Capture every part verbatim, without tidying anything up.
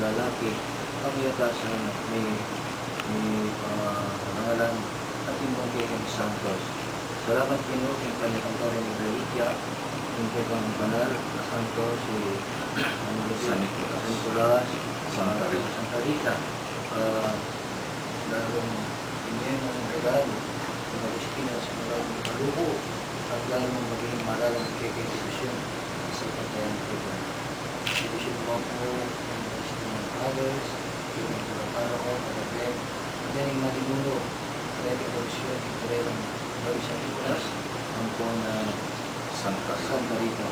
lalaki, kamuyatan sa mi, mi, ah, pangalan, at ing bangke keng santos. Salamat, Ginu, keng kanya-kanya ring relikia, keng kekang banal a santos, si San Nicolas, San Nicolas, Santa ah, Rita. Santa Rita. Ah, lalung inyemang regalo, keng Agustina, sa malalung kaluku, at lalung maging malalam keng kekang debosyon, sa pagkayan kekang debosyon mo po, keng Agustina Fathers, keng Agustina Fathers, keng Agustina Fathers, keng Agustina Fathers, keng Agustina Fathers, ampon na Santa Rita. Santa Rita.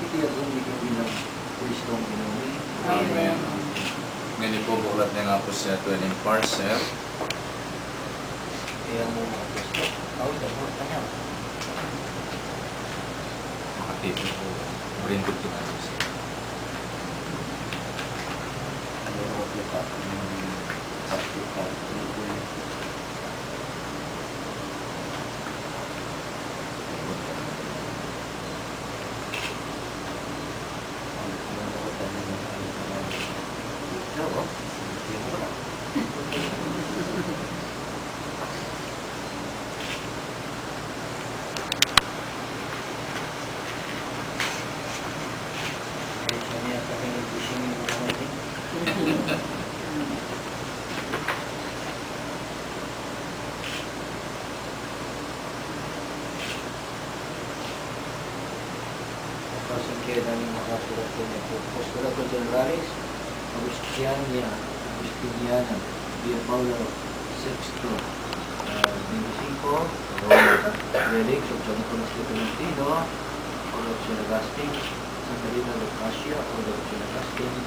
Iti aduan mi kang Ginu, Kristong Ginu mi. Amen. Amen. Ngeni pu, buklat ne nga pu sa atin ing parcel. Iya mu, Kristo. Au, damo, tanya. Makatipid pu. Berintut tu nga pu sa. Ano, okay pa. Hmm, sakit pa. Ano pu? Apasan kaya namin makasulat kami po. Postulato Generalis, Augustiniana, Augustiniana, Pierpaolo sexto, ah, twenty-five, Roma, Relics of San Nicolas de Tolentino, Order of Saint Augustine, Santa Rita of Cascia, Order of Saint Augustine,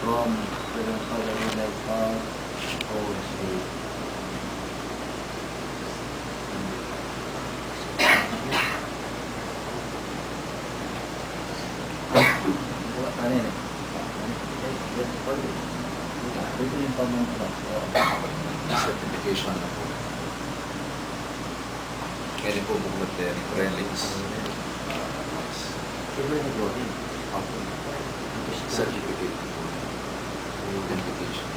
from Reverend Father Ronald Paul, O S A. Certification na po. Pwede po buklat din, relics. Ah, mas. Apo. Certificate po. Authentication.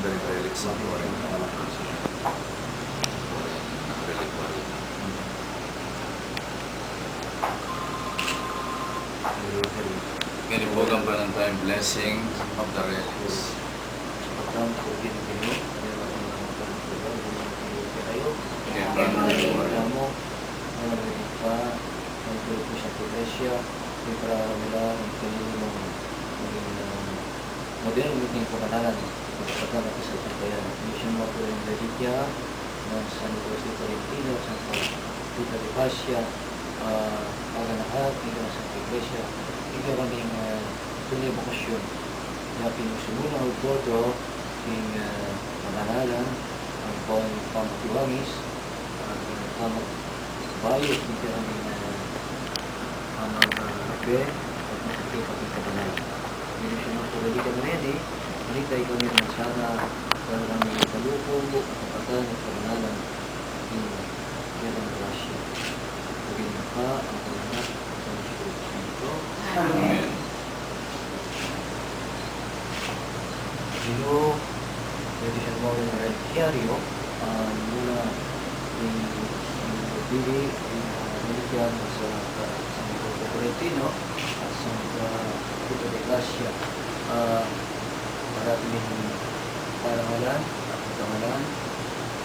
Relic Sanctuary. Ngeni pu, kampanantayang blessing of the relics. Kaya pa, ang grupo sa iglesia, yung para nila, yung kanila, yung, yung, um, modelo, yung kabanalan, yung kapatid na sa Santa Yana. Yung siya mga pula yung reliquia ng San Nicolas de Tolentino, Santa Rita de Pascia, ah, Paganahan, yung sa iglesia, yung kaming, ah, tunay bokasyon. Kaya pinusuno na ang boto, yung, ah, kabanalan, ang pon-, pamakiwangis, ah, pamag-, bayot, yung kaming, ah, pamag-, ah, rape, at masakit at yung kabanalan. Yung siya ng pagalitan na rin, eh, malita ikaw yung mansana, para kami sa lupong, kapatan, at kabanalan, yung kaya ng grasya. Pagin pa, ang panganak, ang Espiritu Santo. Amen. Dinu, pwede siya mo yung reliquiario, ah, muna yung, yung pili, yung, ah, reliquia sa, sa San Nicolas de Tolentino, at sa, ah, Rita de Gracia, ah, para tingin, para ngalan, at ngalan,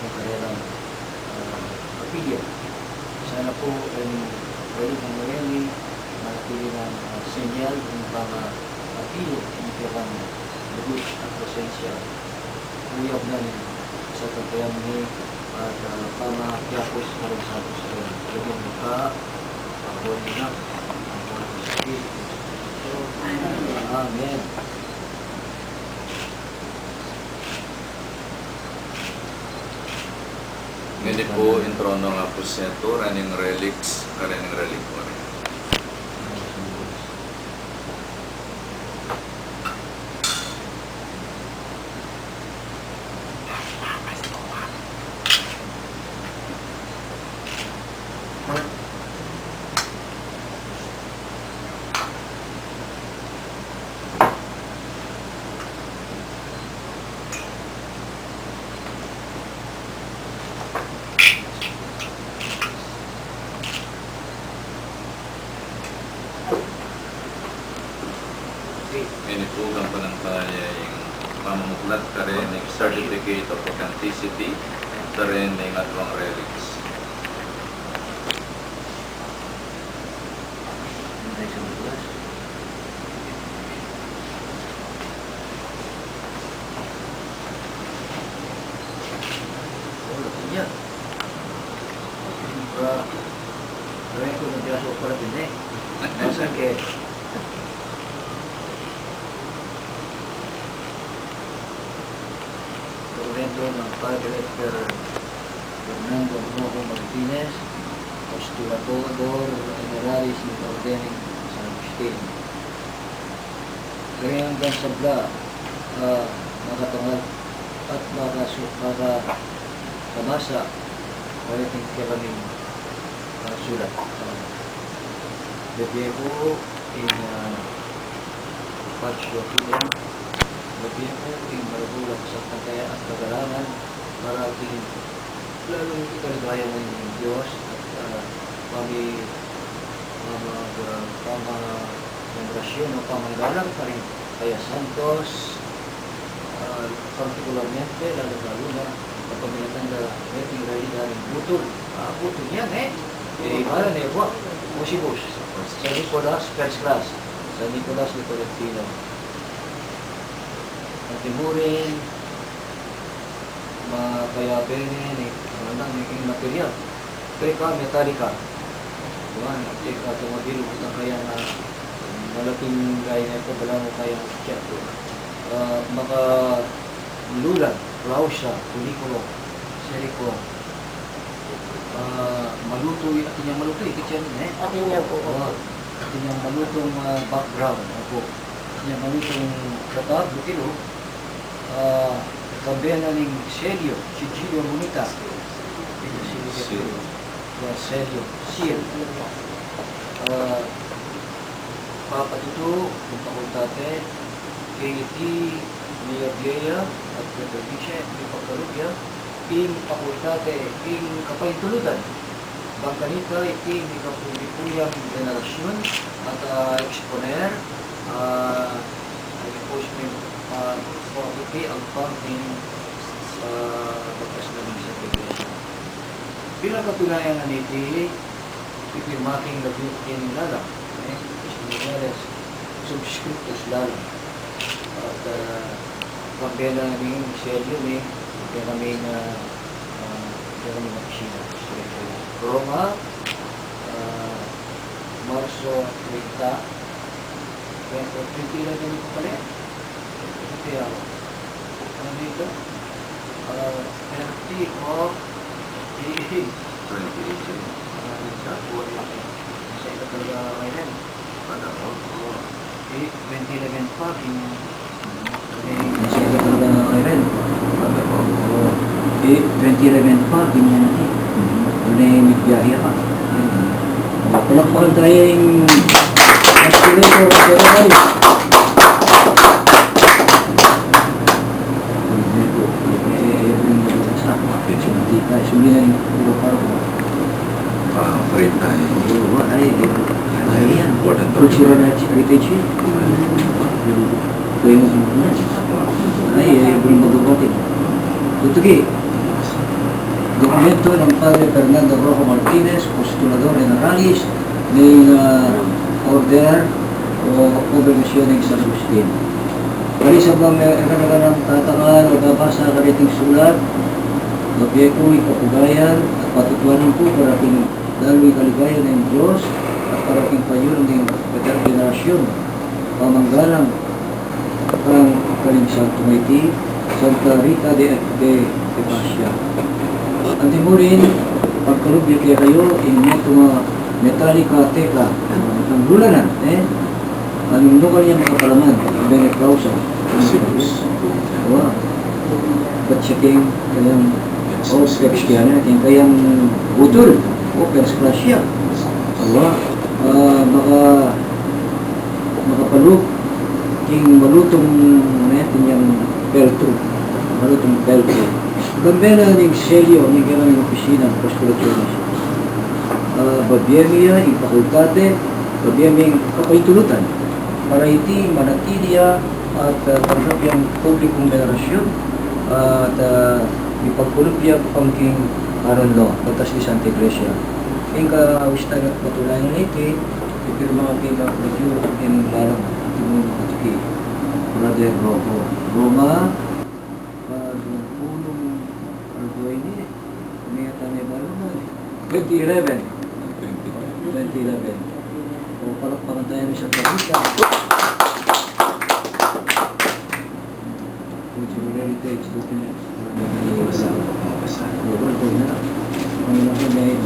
yung karelang ah, kapilya. Sana po, em, pwede pong marili, ah, pili ng, ah, senyal ng mga kapilya ng kanyang lubos at presensya. Uyab na rin sa pagkayam ni at, ah, pamakiapos na rin sa atin sa kanya. Lagyan mo ka, ang buhay na, ang buhay ng Espiritu. Amen. Ngeni pu, ing trono nang aposento, reni ing relics, kareni ing reliquary. Ini pu, kampanantaya ing pamamuklat kareni ing certificate of authenticity kareni ing aduang relics. Dokumento ng Padre Fer-, Fernando Rojo Martinez, Postulador Emeritus ng Orden ng San Agustin. Kaya hanggang sabla, ah, makatangal at makasu-, makatamasa, kaya tingkalamin, ah, sulat. Bibie ku ing, ah, Patio Fidei, bibie ku ing maragul a pasalamatan at kagalangan para king lalung ikaligaya ning Dios at, ah, pami-, pamag-, ah, pamag-, pamag-, orasyon o pamanggalang pa rin kaya Santos, ah, partikularmente, lalu-lalu na, kapamilatan da, eh, ing rali da ning butol. Ah, butol yan, eh. Eh, ibarat ne, buat, musibus. San Nicolas, first class. San Nicolas de Tolentino. Pati mu rin, makayabe ne, ni, ano na, ni, ni material. Teka, metallica. Diba? Teka, tumabil, kaya na, malaking gaya na ito, bala mo kaya, ah, makalulan, Rausa, Kulikuro, Seriko, ah, malutoy, atin yang malutoy, kitchen, eh? Atin yang, oo. Oo, atin yang malutong, ah, background, opo. Atin yang malutong katab, butilo, ah, kambe na ning selyo, sigilyo munita. Ito, sigilyo. Seal. Yan, selyo, seal. Ah, papatutu, kung pakuntate, kaya iti, Miyabie ya at miyabie ya, mipagkalub ya ing pakultate, ing kapaintulutan. Bang kanita iti mikapubliku yang veneracion at, ah, exponer, ah, expose mi, ah, iti ang pang ing, ah, bakas na ning Santa Iglesia. Bilang katunayan na niti, pipirma king lagyu king lalam, eh, testimoniales subscriptus lalam. At, ah, pambena ning selyo ning, pambena ning, ah, ah, pambena ning opisina. Roma, ah, Marso treinta, treinta, treinta na pala. Kaya, ano dito? Ah, thirty of eighteen. Twenty eighteen. Ah, sa buwan yun, eh. Sa ito talaga, Ryan. Pada, oh, oh. Eh, twenty eleven pa, kin-, eh, sa ito talaga, Ryan. Pada, oh, oh. Eh, twenty eleven pa, kin-, eh, migbiyahe ka. Palakpakan tayo yung Ah, free time. Ay, ay, yan. Important. Cultural heritage yun. Kaya yung, ay, ay, ay, ay, ay, Tutuki. Dokumento ng Padre Fernando Rojo Martinez, Postulador Generalis, ning, ah, Order o Kongregasyon ng San Agustin. Kari sa mga, eh, kanakanang tatangal o babasa kaniting sulat, mabie ku ing kapugayan at patutuanan ku para king lalu ing kaligayan ning Dios at para king panyurung ning katarang generasyon. Pamanggalang kang kaling santo a iti, Santa Rita de, de, de Pascia. Anti mu rin, pagkalub ya kekayu ing metung a Metallica Teca, ang lulanan, eh? Ang nuka niya makapalaman, ang Bene Clausa. Wa. Bat siya king kayang, oh, specs kaya na, king kayang budol, oh, first class siya. Wa. Ah, maka-, makapalub king malutung, ano yan, king yang peltru. Malutung peltru. Bambena ning selyo ning kayang opisina, Apostol Jones. Ah, babie mi ya ing pakultate, babie mi ing kapaintulutan. Para iti manatili ya at, ah, tanggap yang publikung venerasyon, at, ah, mipagkalub ya pang king kanon lo, batas ning Santa Iglesia. Ing kawisan at patunayan na iti, Pipirma king lagyu king lalam, iti mu makatiki. Brother Rojo. Roma, ah, duang pulu, ah, duang ini, kami yata na iba naman. Twenty eleven. Twenty eleven. O, palakpakan tayo sa pagkita. Cultural heritage documents. Ano lang po, may, may,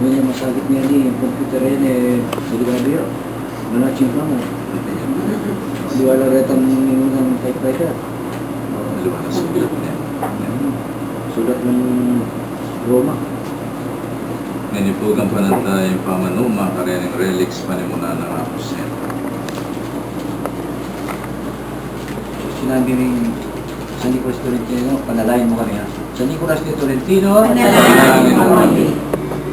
may masakit niya ni computer yan, eh, delikado yan. Manaching pa mo. Di wala retang ng typewriter. Sulat ng Roma. Ngeni pu, gampanan ta ing pamanuma kareng relics panimunan nang Apo Sir. Sinabi ning San Nicolas Tolentino, "Panalangin mo kami, ha?" San Nicolas de Tolentino, panalangin mo kami.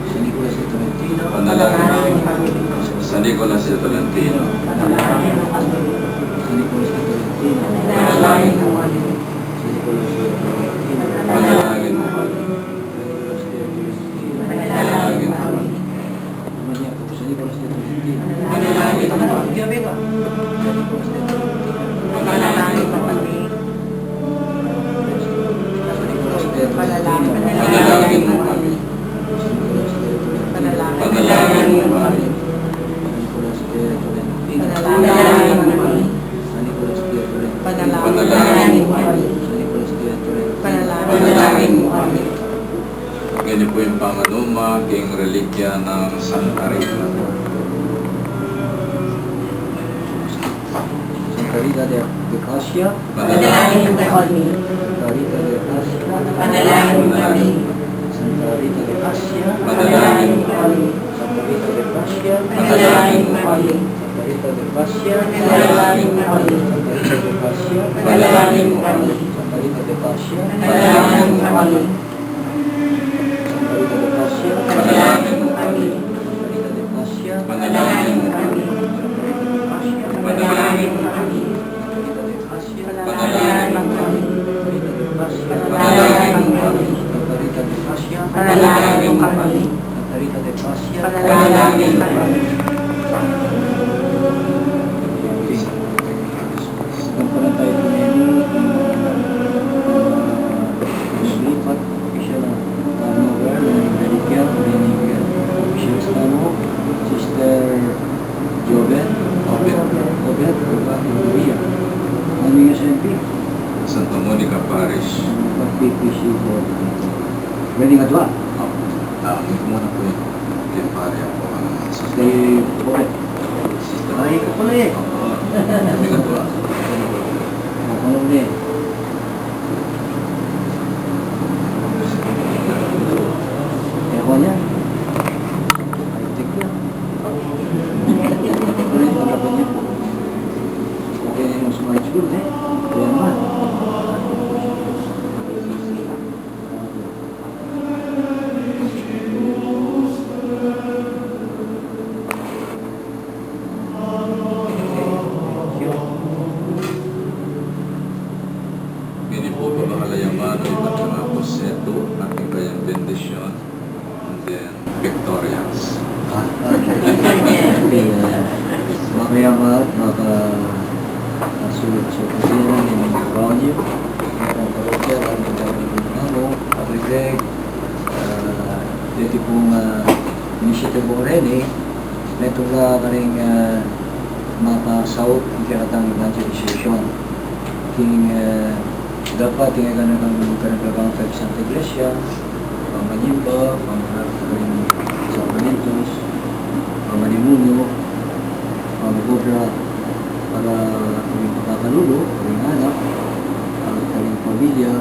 San Nicolas de Tolentino, panalangin mo kami. San Nicolas de Tolentino, panalangin mo kami. San Nicolas de Tolentino, panalangin mo kami. San Nicolas de Tolentino, panalangin mo kami. San Nicolas de Tolentino, panalangin mo kami. Panalangin mo kami. Ngeni pu ing panganuma king reliquia nang Santa Rita. Santa Rita de, de Cascia. Panalangin mo kami. Santa Rita de Cascia. Panalangin mo kami. Santa Rita de Cascia. Panalangin mo kami. Santa Rita de Cascia. Panalangin mo kami. Santa Rita de Cascia. Panalangin mo kami. Santa Rita de Cascia. Santa Rita de Pascia, panalangin mu kami. Santa Rita de Pascia, panalangin mu kami. Santa Rita de Pascia, panalangin mu kami. Santa Rita de Pascia, panalangin mu kami. Santa Rita de Pascia, panalangin mu kami. Santa Rita de Pascia, panalangin mu kami. Santa Rita de Pascia, panalangin mu kami. Ang panantay ko ngayon, lumipat, official na, ah, Nobel, na Angelica, Angelica, official na mo, Sister Joven, Obet, Obet, Obet, Maria. Ano yung S M P? Santa Monica Parish. Pag P P C po. Pwede nga dua? Opo. Ah, muna po yun. Kaya pare ako, ano, sa Kay Obet. Ay, ka pala eh. Opo. Kami nga dua. Opo, ano ulit? Ewan niya. Ay, check niya. Ano yung pagkakanya? Okay, yung smart school, eh. Kaya naman. Ini po, bahala yang mano, ibat na po setu, ating kayang bendisyon, and then victorious. Ah, okay. Okay, ah, mamayang at maka-, ah, sulit sa kusina, yung mga trabaho niyo, yung parokya, lalu na tayo ng mga mo, everyday, ah, dito pong, ah, initiative already, may tula ka rin, ah, mapasaup, yung kaya katang evangelization. King, ah, dapat tingnan ka ng karagdagang pag Santa Iglesia, pamanimba, pamaharap ka rin sa Korintos, pamanimuno, pamagobra, para tumingin pa kalulu, karing anak, at karing pamilya,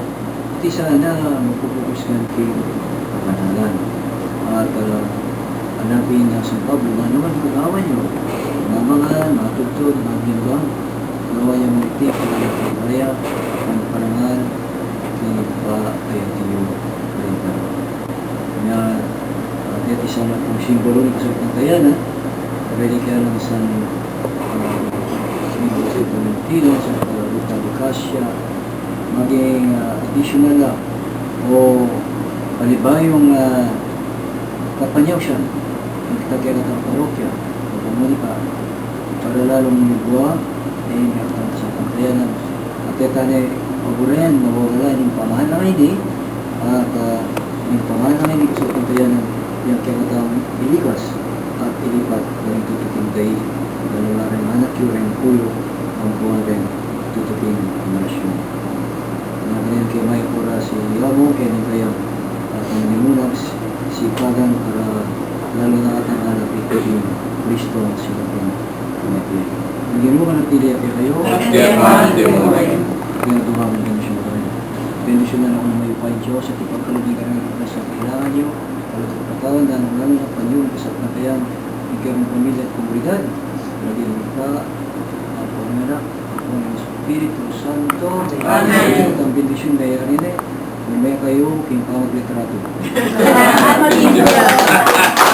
Ti sana magpupukus kan king kapanalan. At, ah, hanapin na sa Pablo, nga naman kung awan nyo, mamangan, matugtog, magnimbang, gawa niya malitik, kaya kaya, ang parangal, king pa, kaya tiyo, kaya pa. Nga, ah, kaya ti sana pong simbolo ni Jesús ng Tayana, pwede kaya ng isang, ah, simbolo sa Valentino, sa Ruta de Cassia, maging, ah, additional na o panibayung, ah, kapanyaw siya ng kita kaya katang parokya, o pamuni pa, para lalung mibua, eh, ing katang sa pagkayanan. At ita ne, paguren, mawawala ing pamahalang ini, at, ah, ing pamahalang ini, sa pagkayanan, yang kaya katang ilikas, at ilipat, ing tutuking dai, lalu na rin anak yu, ring puyu, ang buwan rin, tutuking relasyon. Nagrin kaya may oras si Yamo, kaya ning kaya, ah, pamanimunan, sipagan para lalu na katang anak yu, king Kristo ang sinupin. Amen. Ang Ginu manatili kekayu. At kekayu naman. Kaya duha ang bendisyon ko rin. Bendisyon na ng mayupayang Diyos at ipagkaloob niya karing sa kailangan niyo. At sa katawan na ng lalu na panyun, sa pagkayang ikaw ng pamilya at komunidad. Lagi ng Ibpa, Apo, Anak, Apo ng Espiritu Santo. Amen. At ang bendisyon na yari na, may kayo, king pamaglitrato. Salamat, Panginoon.